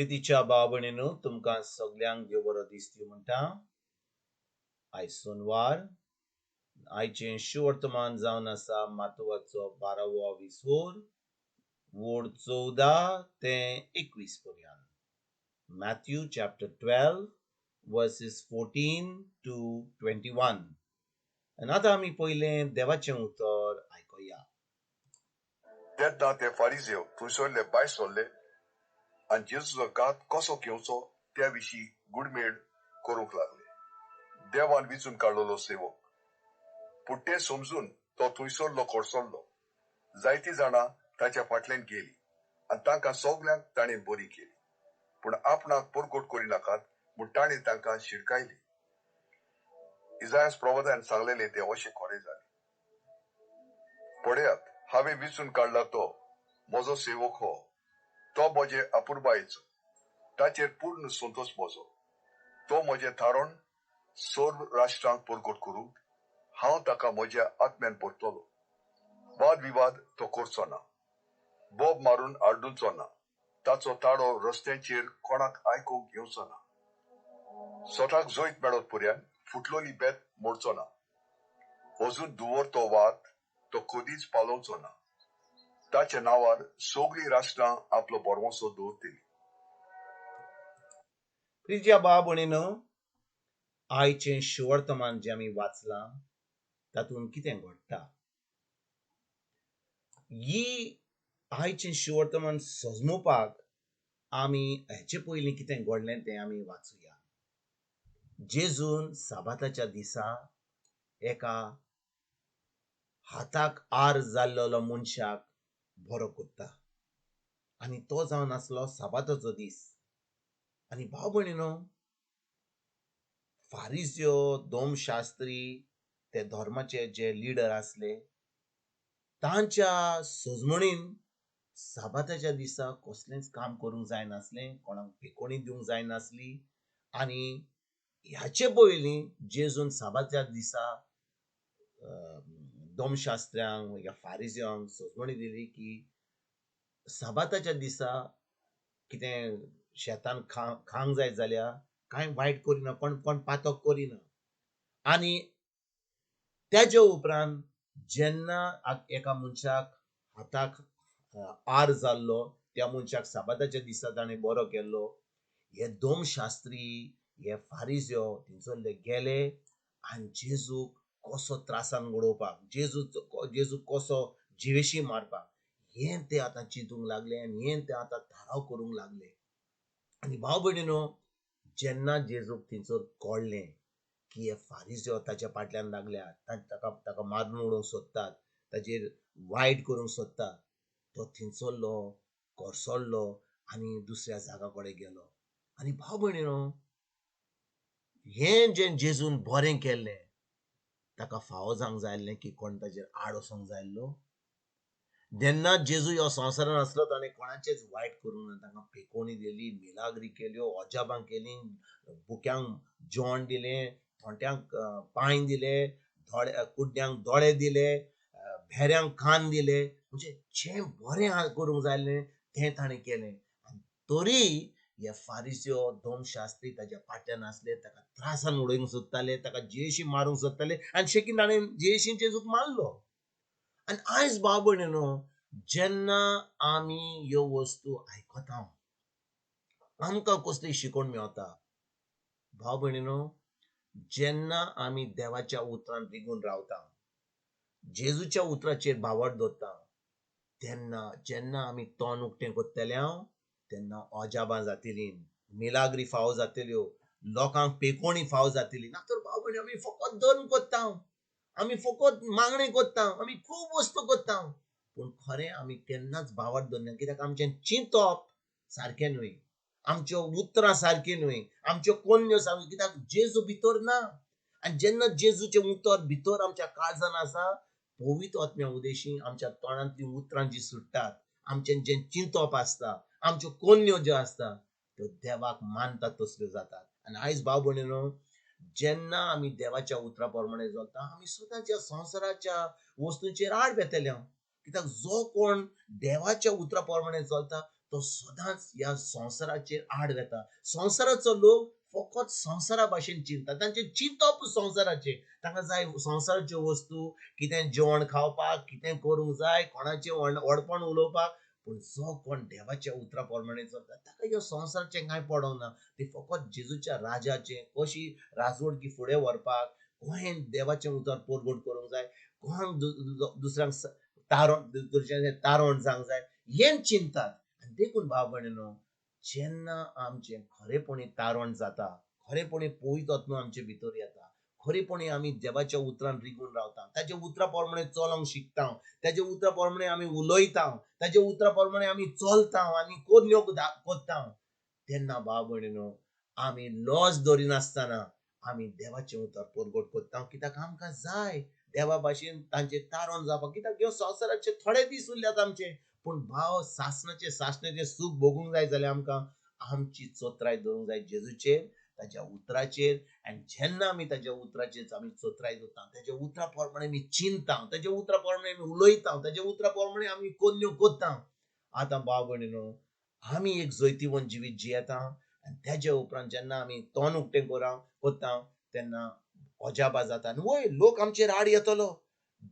प्रितीच्या भाव भयणीनू, तुमकां सगल्यांक देव बरो दीस दिवं म्हणटा. आयज सोनवार. आयचें शुवर्तमान जावन आसा मातुवाचो बारावो विसोर, वोड 14 ते 21 पर्यंत. Matthew chapter 12 verses 14 to 21. आनी आतां आमी पयलें देवाचें उतर आयकुया. तेन्ना ते फारिजेव थंयसरले भायर सरले आनी जेजूचो घात कसो घेवचो त्या विशीं गुडमेळ करूंक लागले. देवान विंचून काडलेलो सेवक. पूण तें समजून तो थंयसरलो कोडसरलो. जायतीं जाणां ताच्या फाटल्यान गेलीं आनी तांकां सगल्यांक ताणें बरी केली. पूण आपणाक परगट करिनाकात म्हूण ताणें तांकां शिडकायली. इजायास प्रवादान सांगलेलें तें अशें खरें जालें. पळयात, हांवें विंचून काडला तो म्हजो सेवक हो, तो म्हजे अपुरबायेचो, ताचेर पूर्ण संतोश म्हजो. तो म्हजें थारण सर्व राष्ट्रांक परगट करूंक हांव ताका म्हज्या आत्म्यान भरतलो. वाद विवाद तो करचो ना, बोब मारून आड्डुचो ना, ताचो ताळो रस्त्यांचेर कोणाक आयकूंक घेवचो ना. स्वताक जैत मेळत पर्यंत फुटलोली बेत मोडचो ना. अजून धुंवर तो वात तो कदीच पालोवचो ना. ताच्या नांवार सगळीं राष्ट्रां आपलो भरवंसो दवरतली. प्रितीच्या भाव भयणीनू, आयचें शुवर्तमान जें आमी वाचलां तातूंत कितें घडटा? ही आयचें शुवर्तमान सजमोवपाक आमी हेचे पयलीं कितें घडलें तें आमी वाचुया. जेजून साबाताच्या दिसा एका हाताक आर जाल्लो मनशाक बरो करता आनी तो जावन आसलो साबाताचो दीस. आनी भाव भयणीनो, फारिज्यो, दोमशास्त्री, ते धर्माचे जे लिडर आसले तांच्या सजमणीन साबाताच्या दिसा कसलेंच काम करूंक जायनासलें, कोणाक पेकोणी दिवंक जायनासली. आनी ह्याचे पयलीं जेजून साबाताच्या दिसा दोमशास्त्र्यांक या फारिज्यांक सजमणी दिली की साबाताच्या दिसा कितें शेतान खावंक जाय जाल्यार कांय वायट करिना, कोण कोण पातक करिना. आनी त्याच्या उपरांत जेन्ना एका मनशाक हाताक आर जाल्लो त्या मनशाक साबाताच्या दिसा ताणें बरो केल्लो, हे दोमशास्त्री, हे फारिज्यो थंयसरले गेले आनी जेजूक कसो त्रासान उडोवपाक, जेजूक कसो जिवेशी मारपाक हें ते आतां चिंतूंक लागले आनी हें ते आतां थाराव करूंक लागले. आनी भाव भयणीनो, जेन्ना जेजूक थंयसर कळ्ळें की हे फारिज्यो ताच्या फाटल्यान लागल्यात, ताका मारून उडोवंक सोदतात, ताचेर वायट करूंक सोदतात, तो थंयसरलो कोसळ्ळो आनी दुसऱ्या जागा कडेन गेलो. आनी भाव भयणीनो, हें जें जेजून बरें केल्लें ताका फावो जावंक जाय आसलें की कोण ताचेर आड वचोंक जाय आसलो. जेन्ना जेजू ह्या संवसारान आसलो ताणें कोणाचेंच वायट करूंक ना, तांकां पेकोणी दिली, मिलाग्री केल्यो, अजाबां केलीं, भुक्यांक जेवण दिलें, थोंट्यांक पांय दिले, कुड्ड्यांक दोळे दिले, भेऱ्यांक कान दिले. म्हणजे जें बरें करूंक जाय आसलें तें ताणें केलें. आनी तरी हे फारिज्यो, दोमशास्त्री ताच्या फाटल्यान आसले, ताका त्रासान उडोवंक सोदताले, ताका जियेशी मारूंक सोदताले आनी शेकीन ताणें जियेशी जेजूक मारलो. आनी आयज भाव भयणीनो, जेन्ना आमी ह्यो वस्तू आयकता आमकां कसली शिकवण मेळटा? भाव भयणीनो, जेन्ना आमी देवाच्या उतरान रिगून रावता, जेजूच्या उतराचेर भावार्थ दवरता, तेन्ना जेन्ना आमी तोंड उक्तें करतले हांव तेन्ना अजाबां जातली, मिलाग्री फावो जातल्यो, लोकांक पेकोणी फावो जातली. ना तर भाव भयणी, आमी फकत धर्म करता, आमी फकत मागणें करता, आमी खूब वस्तू करता, पूण खरें आमी केन्नाच भावार्थ दवरना. कित्याक आमचें चिंतप सारकें न्हय, आमच्यो उतरां सारकीं न्हय, आमच्यो कोन्यो सारक्यो, कित्याक जेजू भितर ना. आनी जेन्ना जेजूचें उतर भितर आमच्या काळजान आसा, पवित्र आत्म्या उदेशी आमच्या तोंडांतलीं उतरां जीं सुट्टात, आमचें जें चिंतप आसता, आमच्यो कोन्यो ज्यो आसता त्यो देवाक मानतात तसल्यो जातात. आनी आयज भाव भयणीनो, जेन्ना आमी देवाच्या उतरा प्रमाणे चलता, आमी सदांच ह्या संवसाराच्या वस्तूंचेर आड वेतले. कित्याक जो कोण देवाच्या उतरा प्रमाणे चलता तो सदांच ह्या संवसाराचेर आड वेता. संवसाराचो लोक फकत संवसारा भाशेन चिंतता, तांचें चिंतप संवसाराचें. तांकां जाय संवसाराच्यो वस्तू, कितें जेवण खावपाक, कितें करूंक जाय, कोणाचें व्हडपण उलोवपाक. पूण जो कोण देवाच्या उतरा प्रमाणे चलता ताका ह्या संवसाराचें कांय पडोंक ना. ती फकत जेजूच्या राजाचें कशी राजवडकी फुडें व्हरपाक, कोणें देवाचें उतर परगट करूंक जाय, कोण दुसऱ्यांक तारण दुसऱ्यांचें तारण जावंक जाय हें चिंतात. आनी देखून भाव भयणीनो, जेन्ना आमचें खरेपणी तारण जाता, खरेपणी पवित्र आत्मो आमचे भितर येता, खरेपणी आमी देवाच्या उतरान रिगून रावता, ताच्या उतरा प्रमाणे चलोंक शिकता, ताच्या उतरा प्रमाणे आमी उलयता, ताच्या उतरा प्रमाणे आमी चलता आनी कोरण्यो करता, तेन्ना भाव भयणीनो आमी लॉस दरिनासतना आमी देवाचें उतर परगट करता. कित्याक आमकां जाय देवा भाशेन तांचें तारण जावपाक. कित्याक ह्यो संवसाराचे थोडे दीस उरल्यात आमचे, पूण भाव सासणाचें सासणाचें सूख भोगूंक जाय जाल्यार आमकां आमची चोत्राय दवरूंक जाय जेजूचेर, ताच्या उतराचेर. आनी जेन्ना आमी ताच्या उतराचेर आमी चोत्राय दवरता, ताच्या उतरा प्रमाणे आमी चिंतता, ताच्या उतरा प्रमाणे आमी उलयता, ताच्या उतरा प्रमाणे आमी कोन्न्यो करता, आतां भाव भयणीनो आमी एक जैतिवंत जिवीत जियेता. आनी ताच्या उपरांत जेन्ना आमी तोंड उक्तें करता तेन्ना अजापा जाता. आनी वय लोक आमचेर आड येतलो,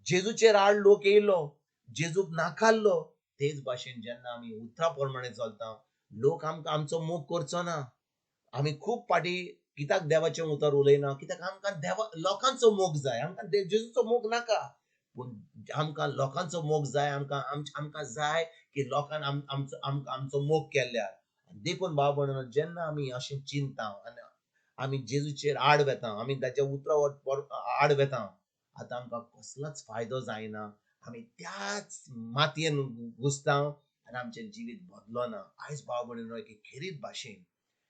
जेजूचेर आड लोक येयलो, जेजूक नाकारलो. तेच भाशेन जेन्ना आमी उतरा प्रमाणे चलता लोक आमकां आमचो मोग करचो ना. आमी खूब फाटी कित्याक देवाचें उतर उलयना, कित्याक आमकां देवा लोकांचो मोग जाय, आमकां जेजूचो मोग नाका. पूण आमकां लोकांचो मोग जाय, आमकां आमकां जाय की लोकांक आमकां आमचो मोग केल्यार. देखून भाव भयणीनो जेन्ना आमी अशें चिंतता आनी आमी जेजूचेर आड वेता, आमी ताच्या उतरावर आड वेता, आतां आमकां कसलोच फायदो जायना. आमी त्याच मातयेन घुसता आनी आमचें जिवीत बदलना. आयज भाव भयणीनो एके खेरीत भाशेन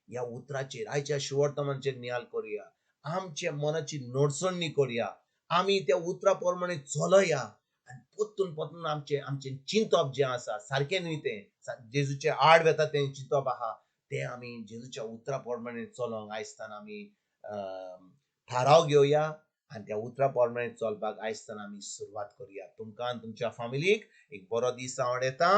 ह्या उतराचेर आयच्या शुवर्तमानाचेर नियाळ करुया, आमच्या मनाची नडसणी करुया, आमी त्या उतरा प्रमाणे चलया आनी परतून परतून आमचें आमचें चिंतप जें आसा सारकें न्हय तें जेजूचे आड वेता तें चिंतप आहा तें आमी जेजूच्या उतरा प्रमाणे चलोंक आयजताना आमी थाराव घेवया आनी त्या उतरा प्रमाणे चलपाक आयजताना आमी सुरवात करुया. तुमकां आनी तुमच्या फामिलीक एक बरो दीस हांव येता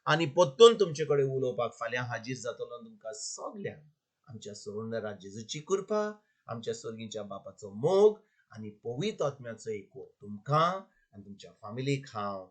आनी परतून तुमचे कडेन उलोवपाक फाल्यां हाजीर जातलो. तुमकां सगल्यांक आमच्या सरुंदरा जेजूची कृपा, आमच्या सर्गीच्या बापाचो मोग आनी पवित्र आत्म्याचो एकवट तुमकां आनी तुमच्या फामिलीक हांव